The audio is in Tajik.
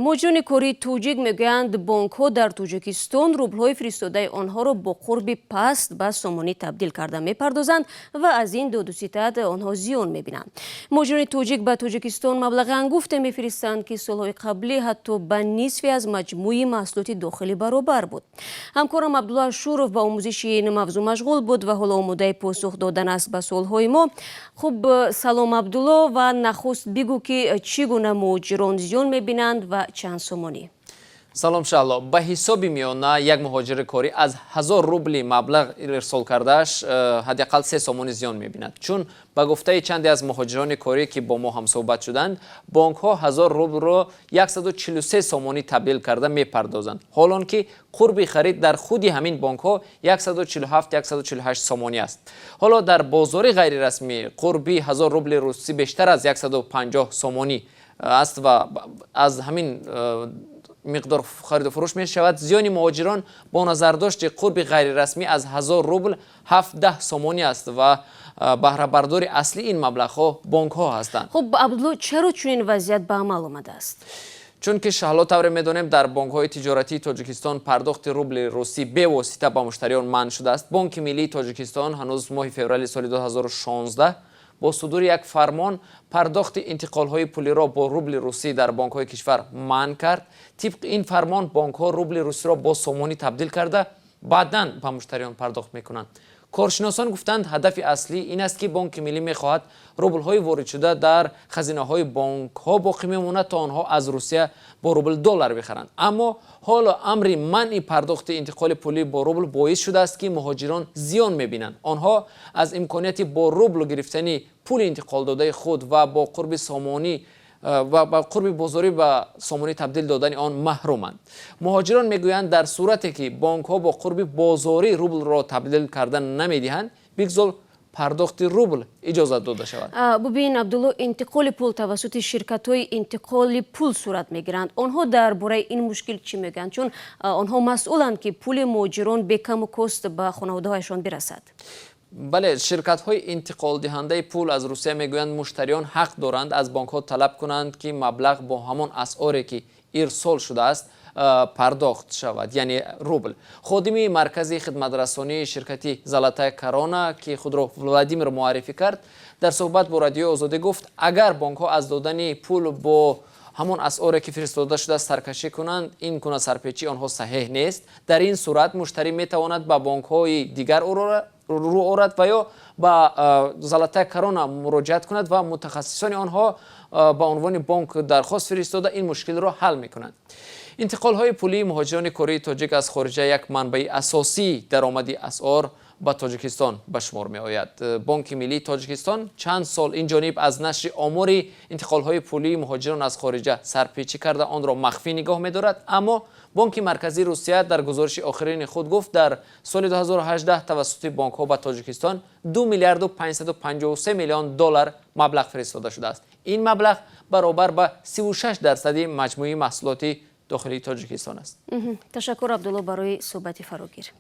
Муҳоҷирони кории тоҷик мегӯянд, бонкҳо дар Тоҷикистон рублҳои фиристодаи онҳоро бо қурби паст ба сомонӣ табдил карда мепардозанд ва аз ин додуситад онҳо зиён мебинанд. Муҳоҷирони тоҷик ба Тоҷикистон маблағи ангуфте мефиристанд, ки солҳои қаблӣ ҳатто ба нисфе аз маҷмӯи маҳсулоти дохилӣ баробар буд. Ҳамкорам Абдулло Ашуров ба омӯзиши ин мавзӯъ машғул буд ва ҳоло омодаи посух додан аст ба суолҳои мо. Хуб, салом, Абдулло, ва нахуст бигӯ, ки чӣ гуна муҳоҷирон зиён мебинанд ва чанд сомонӣ? Салом, Шаҳло. Ба ҳисоби миёна як муҳоҷири корӣ аз 1000 рубли маблағ ирсол кардааш ҳадди ақал 3 сомонӣ зиён мебинад, чун ба гуфтаи чанде аз муҳоҷирони корӣ, ки бо мо ҳамсӯҳбат шуданд, бонкҳо 1000 рублро 143 сомонӣ табдил карда мепардозанд, ҳол он ки қурби харид дар худи ҳамин бонкҳо 147, 148 сомонӣ аст. Ҳоло дар бозори ғайрирасмӣ қурби 1000 рубли русӣ бештар аз 150 сомонӣ аст ва аз ҳамин миқдор хариду фурӯш мешавад. Зиёни муҳоҷирон бо назардошти қурби ғайрирасмӣ аз 1000 рубл 17 сомонӣ аст ва баҳрабардори аслии ин маблағҳо бонкҳо ҳастанд. Хуб, Абдулло, чаро чунин вазъият ба амал омадааст? Чунки, Шаҳло, тавре медонем, дар бонкҳои тиҷоратии Тоҷикистон пардохти рубли русӣ бевосита ба муштариён манъ шудааст. Бонки миллии Тоҷикистон ҳанӯз моҳи феврали соли 2016 бо судури як фармон пардохти интиқолҳои пулиро бо рубли русӣ дар бонкҳои кишвар манъ кард. Тибқи ин фармон, бонкҳо рубли русиро бо сомонӣ табдил карда, баъдан ба муштариён пардохт мекунанд. Коршиносон гуфтанд, ҳадафи аслӣ ин аст, ки Бонки миллӣ мехоҳад рублҳои воридшуда дар хазинаҳои бонкҳо боқӣ мемонад, то онҳо аз Русия бо рубл доллар бихаранд. Аммо ҳоло амри манъи пардохти интиқоли пулӣ бо рубл боис шудааст, ки муҳоҷирон зиён мебинанд. Онҳо аз имконияти бо рубл гирифтани пули интиқолдодаи худ ва бо қурби сомонӣ ва ба қурби бозорӣ ба сомонӣ табдил додани он маҳруманд. Муҳоҷирон мегӯянд, дар сурате ки бонкҳо бо қурби бозорӣ рублро табдил карда намедиҳанд, бигзор пардохти рубл иҷозат дода шавад. Бубин, Абдулло, интиқоли пул тавассути ширкатҳои интиқоли пул сурат мегиранд. Онҳо дар бораи ин мушкил чӣ мегӯянд? Чун онҳо масъуланд, ки пули муҳоҷирон бекаму кост ба хонаводаҳояшон бирасад. Бале, ширкатҳои интиқолдиҳандаи пул аз Русия мегӯянд, муштариён ҳақ доранд аз бонкҳо талаб кунанд, ки маблағ бо ҳамон асъоре, ки ирсол шудааст, пардохт шавад, яъне рубл. Ходими маркази хидматрасонии ширкати «Золотая корона», ки худро Владимир муаррифӣ кард, дар суҳбат бо Радиои Озодӣ гуфт, агар бонкҳо аз додани пул бо ҳамон асъоре, ки фиристода шудааст, саркашӣ кунанд, ин гуна сарпечии онҳо саҳеҳ нест. Дар ин сурат муштарӣ метавонад ба бонкҳои дигар рӯ орад ва ё ба «Золотая корона» муроҷиат кунад ва мутахассисони онҳо ба унвони бонк дархост фиристода, ин мушкилро ҳал мекунанд. Интиқолҳои пулии муҳоҷирони кории тоҷик аз хориҷа як манбаи асосии даромади асъор ба Тоҷикистон ба шумор меояд. Бонки миллии Тоҷикистон чанд сол ин ҷониб аз нашри омори интиқолҳои пулии муҳоҷирон аз хориҷа сарпечӣ карда, онро махфӣ нигоҳ медорад. Аммо Бонки марказии Русия дар гузориши охирини худ гуфт, дар соли 2018 тавассути бонкҳо ба Тоҷикистон 2 миллиарду 553 миллион доллар маблағ фиристода шудааст. Ин маблағ баробар ба 36 дарсади маҷмӯи маҳсулоти дохилии Тоҷикистон аст. Ташаккур, Абдулло, барои суҳбати фарогир.